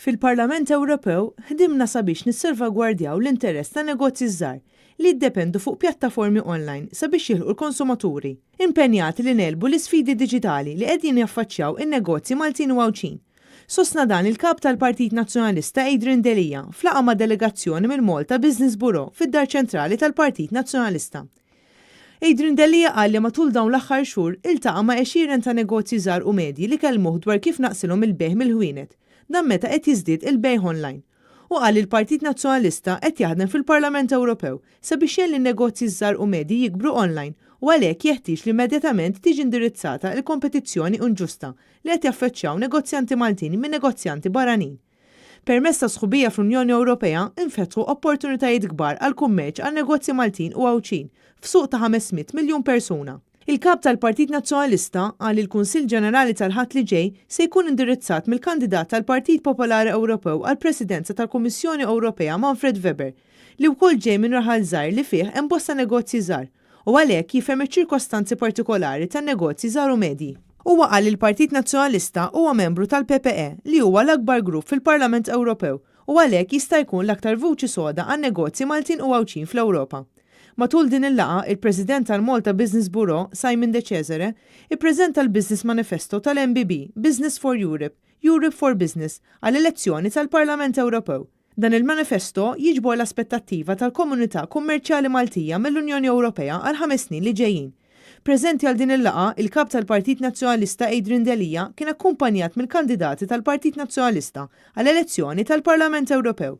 Fil-Parlament Ewropew ħdimna sabiex nissalvagwardjaw l-interess ta' negozji żgħar li jiddependu fuq pjattaformi online sabiex jilħqu l-konsumaturi. Impenjati li negħlbu l-isfidi diġitali li qegħdin jaffaċċjaw in-negozji Maltin u Għawdxin. Sostna dan il-Kap tal-Partit Nazzjonalista Adrian Delia f'laqgħa ma' delegazzjoni mill-Malta Business Bureau fid-Dar Ċentrali tal-Partit Nazzjonalista. Adrian Delia qal li matul dawn l-aħħar xhur iltaqa' ma' għexieren ta' negozji żgħar u medji li kellmuh dwar kif naqsilhom il-bejgħ mill-ħwienet, dan meta qed jiżdied il-bejgħ online. Hu qal li l-Partit Nazzjonalista qed jaħdem fil-Parlament Ewropew sabiex jgħin lin-negozji ż-żgħar u medji jikbru online u għalhekk jeħtieġ li immedjatament tiġi indirizzata l-kompetizzjoni inġusta li qed jaffeċċjaw negozjanti Maltin minn negozjanti barranin. Permezz tas-sħubija fl-Unjoni Ewropea nfetħu opportunitajiet kbar għall-kummerċ għal negozji Maltin u Għawdxin f'suq ta' 500 miljun persuna. Il-Kap tal-Partit Nazzjonalista qal li l-Kunsill Ġenerali tal-Ħadd li ġej se jkun indirizzat mill-kandidat tal-Partit Popolari Ewropew għall-Presidenza tal-Kummissjoni Ewropea Manfred Weber li wkoll ġej minn raħal żgħir li fih hemm bosta negozji żgħar u għalhekk jifhem iċ-ċirkostanzi partikolari tan-negozji żgħar u medji. Huwa qal li l-Partit Nazzjonalista huwa membru tal-PPE li huwa l-akbar grupp fil-Parlament Ewropew u għalhekk jista' jkun l-aktar vuċi soda għan-negozji Maltin u Għawdxin fl-Ewropa. Matul din il-laqgħa, il-President tal-Malta Business Bureau, Simon De Cesare, ippreżenta l-Business Manifesto tal-MBB, Business for Europe, Europe for Business, għall-elezzjoni tal-Parlament Ewropew. Dan il-manifesto jiġbor l-aspettattiva tal-komunità kummerċjali Maltija mill-Unjoni Ewropea għall-ħames snin li ġejjin. Preżenti għal din il-laqgħa, il-Kap tal-Partit Nazzjonalista Adrian Delia kien akkumpanjat mill-kandidati tal-Partit Nazzjonalista għall-elezzjoni tal-Parlament Ewropew.